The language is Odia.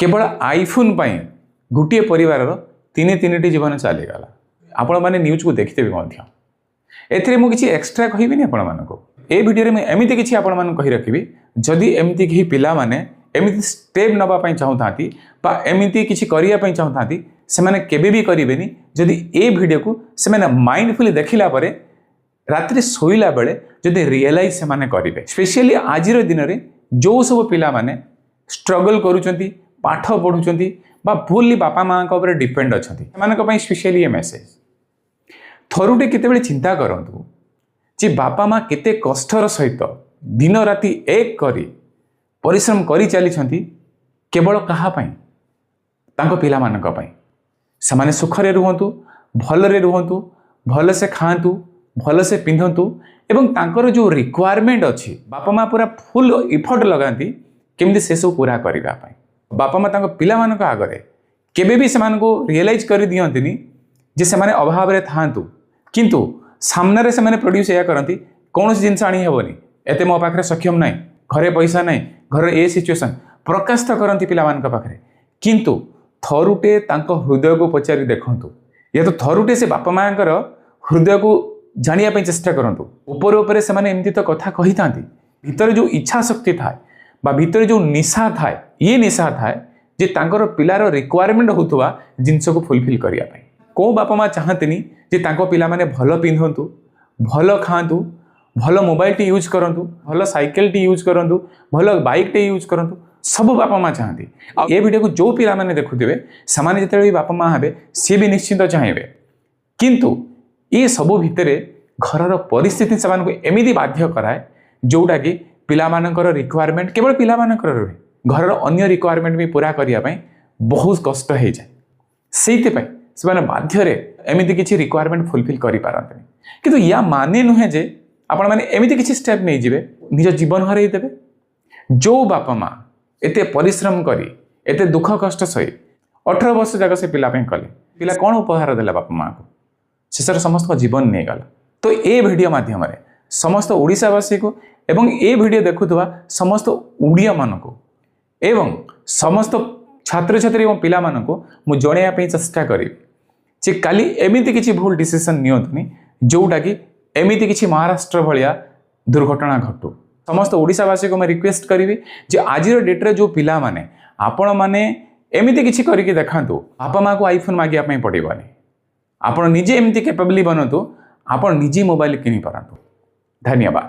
କେବଳ ଆଇଫୋନ୍ ପାଇଁ ଗୋଟିଏ ପରିବାରର ତିନି ତିନିଟି ଜୀବନ ଚାଲିଗଲା। ଆପଣମାନେ ନ୍ୟୁଜ୍କୁ ଦେଖିଥିବେ ମଧ୍ୟ। ଏଥିରେ ମୁଁ କିଛି ଏକ୍ସଟ୍ରା କହିବିନି ଆପଣମାନଙ୍କୁ। ଏ ଭିଡ଼ିଓରେ ମୁଁ ଏମିତି କିଛି ଆପଣମାନଙ୍କୁ କହି ରଖିବି, ଯଦି ଏମିତି କେହି ପିଲାମାନେ ଏମିତି ଷ୍ଟେପ୍ ନେବା ପାଇଁ ଚାହୁଁଥାନ୍ତି ବା ଏମିତି କିଛି କରିବା ପାଇଁ ଚାହୁଁଥାନ୍ତି, ସେମାନେ କେବେ ବି କରିବେନି, ଯଦି ଏ ଭିଡ଼ିଓକୁ ସେମାନେ ମାଇଣ୍ଡଫୁଲି ଦେଖିଲା ପରେ ରାତିରେ ଶୋଇଲା ବେଳେ ଯଦି ରିଏଲାଇଜ୍ ସେମାନେ କରିବେ। ସ୍ପେଶିଆଲି ଆଜିର ଦିନରେ ଯେଉଁ ସବୁ ପିଲାମାନେ ଷ୍ଟ୍ରଗଲ୍ କରୁଛନ୍ତି, ପାଠ ପଢ଼ୁଛନ୍ତି ବା ଫୁଲ୍ଲି ବାପା ମାଆଙ୍କ ଉପରେ ଡିପେଣ୍ଡ ଅଛନ୍ତି, ସେମାନଙ୍କ ପାଇଁ ସ୍ପେଶିଆଲି ଏ ମେସେଜ୍। ଥରୁଟେ କେତେବେଳେ ଚିନ୍ତା କରନ୍ତୁ ଯେ ବାପା ମା କେତେ କଷ୍ଟର ସହିତ ଦିନ ରାତି ଏକ କରି ପରିଶ୍ରମ କରି ଚାଲିଛନ୍ତି, କେବଳ କାହା ପାଇଁ? ତାଙ୍କ ପିଲାମାନଙ୍କ ପାଇଁ। ସେମାନେ ସୁଖରେ ରୁହନ୍ତୁ, ଭଲରେ ରୁହନ୍ତୁ, ଭଲସେ ଖାଆନ୍ତୁ, ଭଲସେ ପିନ୍ଧନ୍ତୁ ଏବଂ ତାଙ୍କର ଯେଉଁ ରିକ୍ୱାରମେଣ୍ଟ ଅଛି, ବାପା ମା ପୁରା ଫୁଲ୍ ଇଫର୍ଟ ଲଗାନ୍ତି କେମିତି ସେସବୁ ପୁରା କରିବା ପାଇଁ। ବାପା ମା ତାଙ୍କ ପିଲାମାନଙ୍କ ଆଗରେ କେବେ ବି ସେମାନଙ୍କୁ ରିଏଲାଇଜ୍ କରିଦିଅନ୍ତିନି ଯେ ସେମାନେ ଅଭାବରେ ଥାଆନ୍ତୁ, କିନ୍ତୁ ସାମ୍ନାରେ ସେମାନେ ପ୍ରଡ୍ୟୁସ୍ ଏଇଆ କରନ୍ତି, କୌଣସି ଜିନିଷ ଆଣି ହେବନି, ଏତେ ମୋ ପାଖରେ ସକ୍ଷମ ନାହିଁ, ଘରେ ପଇସା ନାହିଁ, ଘରର ଏ ସିଚୁଏସନ୍ ପ୍ରକାଶ ତ କରନ୍ତି ପିଲାମାନଙ୍କ ପାଖରେ। କିନ୍ତୁ ଥରୁଟେ ତାଙ୍କ ହୃଦୟକୁ ପଚାରି ଦେଖନ୍ତୁ, ୟା ତ ଥରୁଟେ ସେ ବାପା ମାଆଙ୍କର ହୃଦୟକୁ ଜାଣିବା ପାଇଁ ଚେଷ୍ଟା କରନ୍ତୁ। ଉପରେ ଉପରେ ସେମାନେ ଏମିତି ତ କଥା କହିଥାନ୍ତି, ଭିତରେ ଯେଉଁ ଇଚ୍ଛା ଶକ୍ତି ଥାଏ ବା ଭିତରେ ଯେଉଁ ନିଶା ଥାଏ, ଇଏ ନିଶା ଥାଏ ଯେ ତାଙ୍କର ପିଲାର ରିକ୍ୱାରମେଣ୍ଟ ହେଉଥିବା ଜିନିଷକୁ ଫୁଲଫିଲ୍ କରିବା ପାଇଁ। କେଉଁ ବାପା ମା ଚାହାନ୍ତିନି ଯେ ତାଙ୍କ ପିଲାମାନେ ଭଲ ପିନ୍ଧନ୍ତୁ, ଭଲ ଖାଆନ୍ତୁ, ଭଲ ମୋବାଇଲଟି ୟୁଜ୍ କରନ୍ତୁ, ଭଲ ସାଇକେଲଟି ୟୁଜ୍ କରନ୍ତୁ, ଭଲ ବାଇକ୍ଟେ ୟୁଜ୍ କରନ୍ତୁ? ସବୁ ବାପା ମା ଚାହାନ୍ତି। ଆଉ ଏ ଭିଡ଼ିଓକୁ ଯେଉଁ ପିଲାମାନେ ଦେଖୁଥିବେ, ସେମାନେ ଯେତେବେଳେ ବି ବାପା ମା ହେବେ, ସିଏ ବି ନିଶ୍ଚିନ୍ତ ଚାହିଁବେ। କିନ୍ତୁ ଏ ସବୁ ଭିତରେ ଘରର ପରିସ୍ଥିତି ସେମାନଙ୍କୁ ଏମିତି ବାଧ୍ୟ କରାଏ, ଯେଉଁଟାକି ପିଲାମାନଙ୍କର ରିକ୍ୱାରମେଣ୍ଟ କେବଳ ପିଲାମାନଙ୍କର ରୁହେ, ଘରର ଅନ୍ୟ ରିକ୍ୱାରମେଣ୍ଟ ବି ପୁରା କରିବା ପାଇଁ ବହୁତ କଷ୍ଟ ହେଇଯାଏ। ସେଇଥିପାଇଁ ସେମାନେ ବାଧ୍ୟରେ ଏମିତି କିଛି ରିକ୍ୱାରମେଣ୍ଟ ଫୁଲଫିଲ୍ କରିପାରନ୍ତିନି। କିନ୍ତୁ ୟା ମାନେ ନୁହେଁ ଯେ ଆପଣମାନେ ଏମିତି କିଛି ଷ୍ଟେପ୍ ନେଇଯିବେ, ନିଜ ଜୀବନ ହରେଇ ଦେବେ। ଯେଉଁ ବାପା ମା ଏତେ ପରିଶ୍ରମ କରି, ଏତେ ଦୁଃଖ କଷ୍ଟ ସହି 18 ବର୍ଷ ଯାକ ସେ ପିଲା ପାଇଁ କଲେ, ପିଲା କ'ଣ ଉପହାର ଦେଲା ବାପା ମାଆକୁ? ଶେଷରେ ସମସ୍ତଙ୍କ ଜୀବନ ନେଇଗଲା। ତ ଏ ଭିଡ଼ିଓ ମାଧ୍ୟମରେ ସମସ୍ତ ଓଡ଼ିଶାବାସୀକୁ ଏବଂ ଏ ଭିଡ଼ିଓ ଦେଖୁଥିବା ସମସ୍ତ ଓଡ଼ିଆମାନଙ୍କୁ ଏବଂ ସମସ୍ତ ଛାତ୍ରଛାତ୍ରୀ ଏବଂ ପିଲାମାନଙ୍କୁ ମୁଁ ଜଣାଇବା ପାଇଁ ଚେଷ୍ଟା କରିବି ଯେ କାଲି ଏମିତି କିଛି ଭୁଲ ଡିସିସନ୍ ନିଅନ୍ତୁନି, ଯେଉଁଟାକି ଏମିତି କିଛି ମହାରାଷ୍ଟ୍ର ଭଳିଆ ଦୁର୍ଘଟଣା ଘଟୁ। ସମସ୍ତ ଓଡ଼ିଶାବାସୀକୁ ମୁଁ ରିକ୍ୱେଷ୍ଟ କରିବି ଯେ ଆଜିର ଡେଟ୍ରେ ଯେଉଁ ପିଲାମାନେ, ଆପଣମାନେ ଏମିତି କିଛି କରିକି ଦେଖାନ୍ତୁ, ବାପା ମାଆକୁ ଆଇଫୋନ୍ ମାଗିବା ପାଇଁ ପଡ଼ିବନି। ଆପଣ ନିଜେ ଏମିତି କେପେବଲି ବନନ୍ତୁ, ଆପଣ ନିଜେ ମୋବାଇଲ କିଣିପାରନ୍ତୁ। ଧନ୍ୟବାଦ।